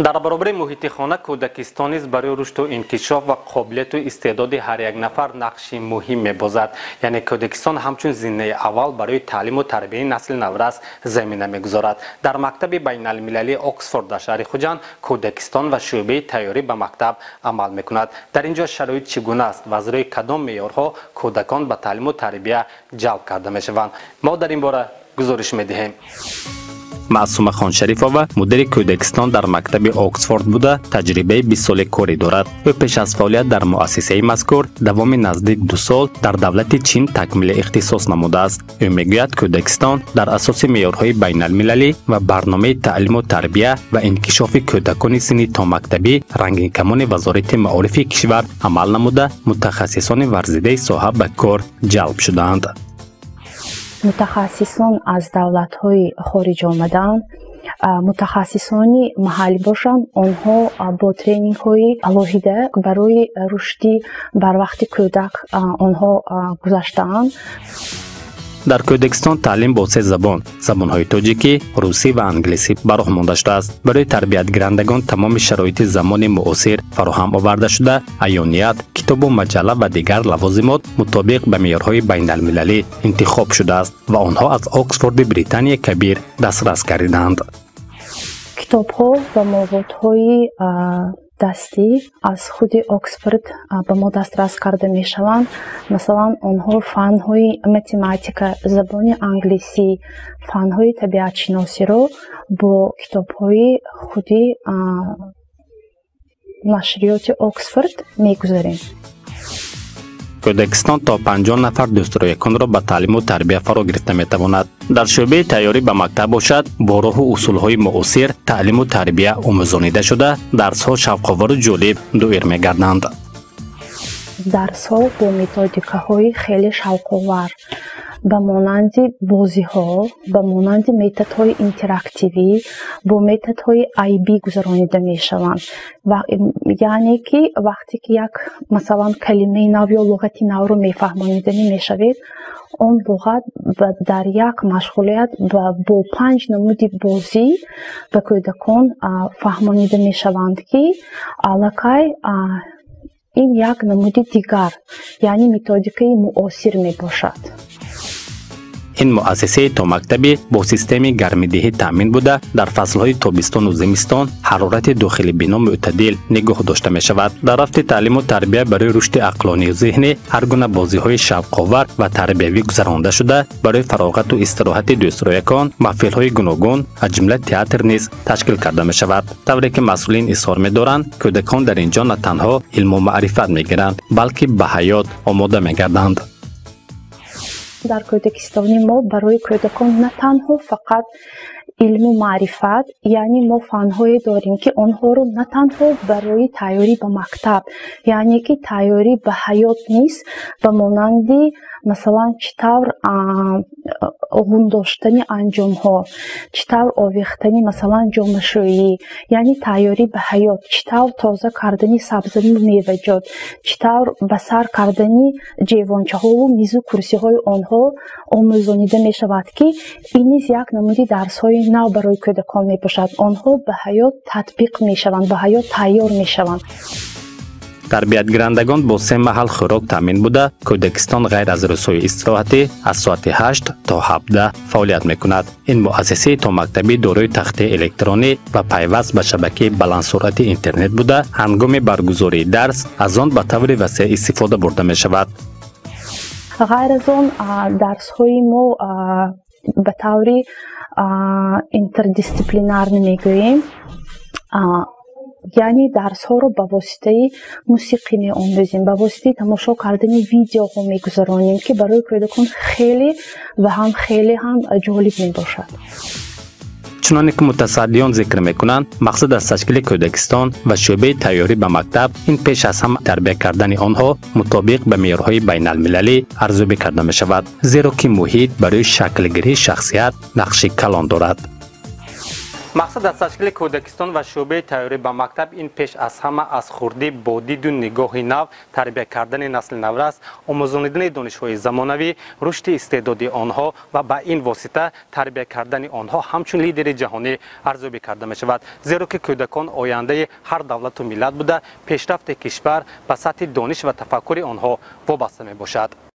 Дар баробари муҳити хона кӯдакистон низ барои рушду инкишоф ва қобилияту истеъдоди ҳар як нафар нақши муҳим мебозад. Яъне кӯдакистон ҳамчун зинаи аввал барои таълиму тарбияи насли наврас замина мегузорад. Дар мактаби байналмилалии Оксфорд дар шаҳри Хуҷанд кӯдакистон ва шӯъбаи тайёрӣ ба мактаб амал мекунад. Дар ин ҷо шароит чӣ гуна аст ва аз рӯи кадом меъёрҳо кӯдакон ба таълиму тарбия ҷалб карда мешаванд? Мо дар ин бора гузориш медиҳем. Маъсума Хоншарифова мудири кӯдакистон дар мактаби Оксфорд буда, таҷрибаи 20 соли корӣ дорад. Ӯ пеш аз фаъолият дар муассисаи мазкур давоми наздик 2 сол дар давлати Чин такмили ихтисос намудааст. Ӯ мегӯяд, кӯдакистон дар асоси меъёрҳои байналмилалӣ ва барномаи таълиму тарбия ва инкишофи кӯдакони синни томактабӣ рангинкамони Вазорати маорифи кишвар амал намуда, мутахассисони варзидаи соҳа ба кор ҷалб шудаанд. Мутахассисон аз давлатҳои хориҷ омадаанд, мутахассисони маҳаллӣ бошанд, онҳо бо тренингҳои алоҳида барои рушди барвақти кӯдак онҳо гузаштаанд. Дар кӯдакистон таълим бо се забон, забонҳои тоҷикӣ, русӣ ва англисӣ ба роҳ монда шудааст. Барои тарбиятгирандагон тамоми шароити замони муосир фароҳам оварда шуда, аёният, китобу маҷалла ва дигар лавозимот мутобиқ ба меъёрҳои байналмилалӣ интихоб шудааст ва онҳо аз Оксфорди Британияи Кабир дастрас гардидаанд. Китобҳо ва маводҳои дастӣ аз худи Оксфорд ба мо дастрас карда мешаванд. Масалан, онҳо фанҳои математика, забони англисӣ, фанҳои табиатшиносиро бо китобҳои худи нашриёти Оксфорд мегузарем. Кӯдакистон то 50 нафар дӯстрӯяконро ба таълиму тарбия фаро гирифта метавонад. Дар шӯъбаи тайёрӣ ба мактаб бошад, бо роҳу усулҳои муосир таълиму тарбия омӯзонида шуда, дарсҳо шавқовару ҷолиб доир мегарданд. Дарсҳо бо методикаҳои хеле шавқовар, ба монанди бозиҳо, ба монанди методҳои интерактивӣ, бо методҳои IB гузаронида мешаванд. Яъне ки вақте ки як, масалан, калимаи нав ё луғати навро мефаҳмониданӣ мешавед, он луғат дар як машғулият бо панҷ намуди бозӣ ба кӯдакон фаҳмонида мешаванд, ки аллакай ин як намуди дигар, яъне методикаи муосир мебошад. Ин муассисаи томактабӣ бо системаи гармидиҳӣ таъмин буда, дар фаслҳои тобистону зимистон ҳарорати дохили бино мӯътадил нигоҳ дошта мешавад. Дар рафти таълиму тарбия барои рушди ақлонию зеҳнӣ ҳар гуна бозиҳои шавқовар ва тарбиявӣ гузаронда шуда, барои фароғату истироҳати дӯстрӯякон маҳфилҳои гуногун, аз ҷумла театр низ ташкил карда мешавад. Тавре ки масъулин изҳор медоранд, кӯдакон дар ин ҷо на танҳо илму маърифат мегиранд, балки ба ҳаёт омода мегарданд. Дар кӯдакистони мо барои кӯдакон на танҳо фақат илму маърифат, яъне мо фанҳое дорем, ки онҳоро на танҳо барои тайёрӣ ба мактаб, яъне ки тайёрӣ ба ҳаёт низ, ба монанди, масалан, чӣ тавр ғун доштани анҷомҳо, чӣ тавр овехтани, масалан, ҷомашӯӣ, яъне тайёрӣ ба ҳаёт, чӣ тавр тоза кардани сабзаву меваҷот, чӣ тавр ба сар кардани ҷевончаҳову мизу курсиҳои онҳо омӯзонида мешавад, ки ин низ як намуди дарсҳои нав барои кӯдакон мебошад. Онҳо ба ҳаёт татбиқ мешаванд, ба ҳаёт тайёр мешаванд. Тарбиятгирандагон бо се маҳал хӯрок таъмин буда, кӯдакистон ғайр аз рӯзҳои истироҳатӣ аз соати 8 то 17 фаъолият мекунад. Ин муассисаи томактабӣ дорои тахтаи электронӣ ва пайваст ба шабакаи баландсуръати интернет буда, ҳангоми баргузории дарс аз он ба таври васеъ истифода бурда мешавад. Ғайр аз он, дарсҳои мо ба таври интердисциплинарӣ мегӯем, яъне дарсҳоро ба воситаи мусиқӣ меомӯзем, ба воситаи тамошо кардани видеоҳо мегузаронем, ки барои кӯдакон хеле ва ҳам хеле ҳам ҷолиб мебошад. Чуноне ки мутасаддиён зикр мекунанд, мақсад аз ташкили кӯдакистон ва шӯъбаи тайёрӣ ба мактаб ин пеш аз ҳама тарбия кардани онҳо мутобиқ ба меъёрҳои байналмилалӣ арзёбӣ карда мешавад, зеро ки муҳит барои шаклгирии шахсият нақши калон дорад. Мақсад аз ташкили кӯдакистон ва шӯъбаи тайёрӣ ба мактаб ин пеш аз ҳама аз хурдӣ бо диду нигоҳи нав тарбия кардани насли наврас, омӯзонидани донишҳои замонавӣ, рушди истеъдоди онҳо ва ба ин восита тарбия кардани онҳо ҳамчун лидери ҷаҳонӣ арзёбӣ карда мешавад. Зеро ки кӯдакон ояндаи ҳар давлату миллат буда, пешрафти кишвар ба сатҳи дониш ва тафаккури онҳо вобаста мебошад.